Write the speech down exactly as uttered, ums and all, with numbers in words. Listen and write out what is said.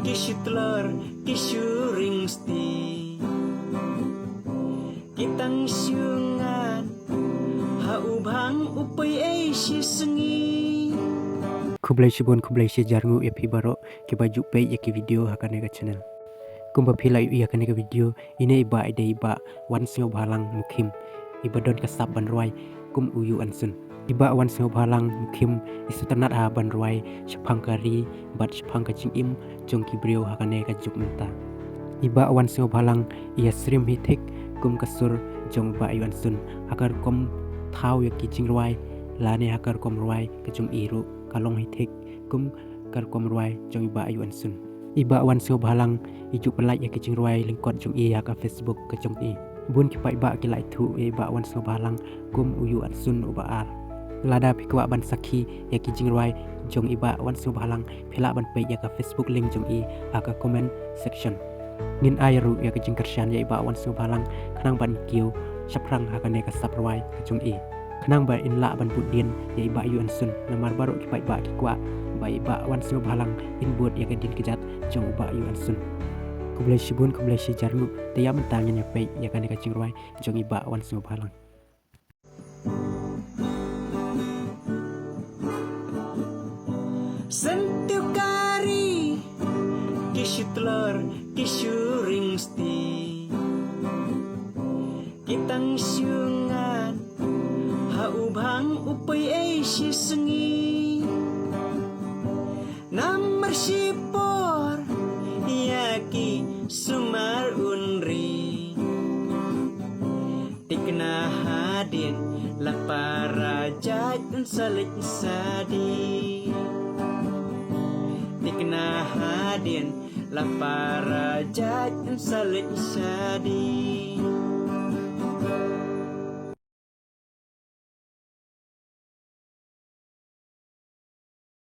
ki shu tlor, ki shu ring sti. Ki tang shu ngan ha u bhang u pei ei shi sngi. Khublei shibun, khublei shihajar nguh ïa phi baroh kiba ju peit ïa ki video ha kane ka channel. Kumba phi la ïohi ha kane ka video, ine i bah i dei i bah Wansngewbhalang Mukhim, iba don ka sap ban rwai kum u Yu Ansun. I bah Wansngewbhalang Mukhim i sngewtynnat ha ban rwai shaphang ka ri bad shaphang ka jingim jong ki briew ha kane ka juk mynta. I bah Wansngewbhalang i ïasyriem hi thik kum ka sur jong u bah Yu Ansun ha ka rukom thaw ïa ki jingrwai, lane ha ka rukom rwai ka jong i ruh ka long hi thik kum ka rukom rwai jong i bah Yu Ansun. I bah Wansngewbhalang i ju pyllait ïa ki jingrwai lyngkot jong i ha ka Facebook ka jong i. Bun ki paidbah ki la ïathuh ïa i bah Wansngewbhalang kum u Yu Ansun uba ar. Lada phi kwah ban sakhi ïa ki jingrwai jong i bah Wansngewbhalang, phi lah ban peit ïa ka Facebook link jong i ha ka comment section. Ngin ai ruh ïa ka jingkyrshan ïa i bah Wansngewbhalang khnang ban kiew shaphrang ha kane ka sap rwai ka jong i, khnang ba in lah ban bud dien ïa i bah Yu Ansun. Namar baroh ki paidbah ki kwah ba i bah Wansngewbhalang in bud ïa ka dien kjat jong u bah Yu Ansun. Khublei shibun, khublei shihajar nguh. Te ïa mynta ngin ïa peit ïa kane ka jingrwai jong i bah Wansngewbhalang. Syntiew ka ri, ki shu tlor, ki shu ring sti. Ki tang shu ngan ha u bhang u pei ei shi sngi. Namar shipor ïa ki sumar un ri. Thikna hadien la para jait un sa leit sa die. Thikna hadien la para jait un sa leit sa die.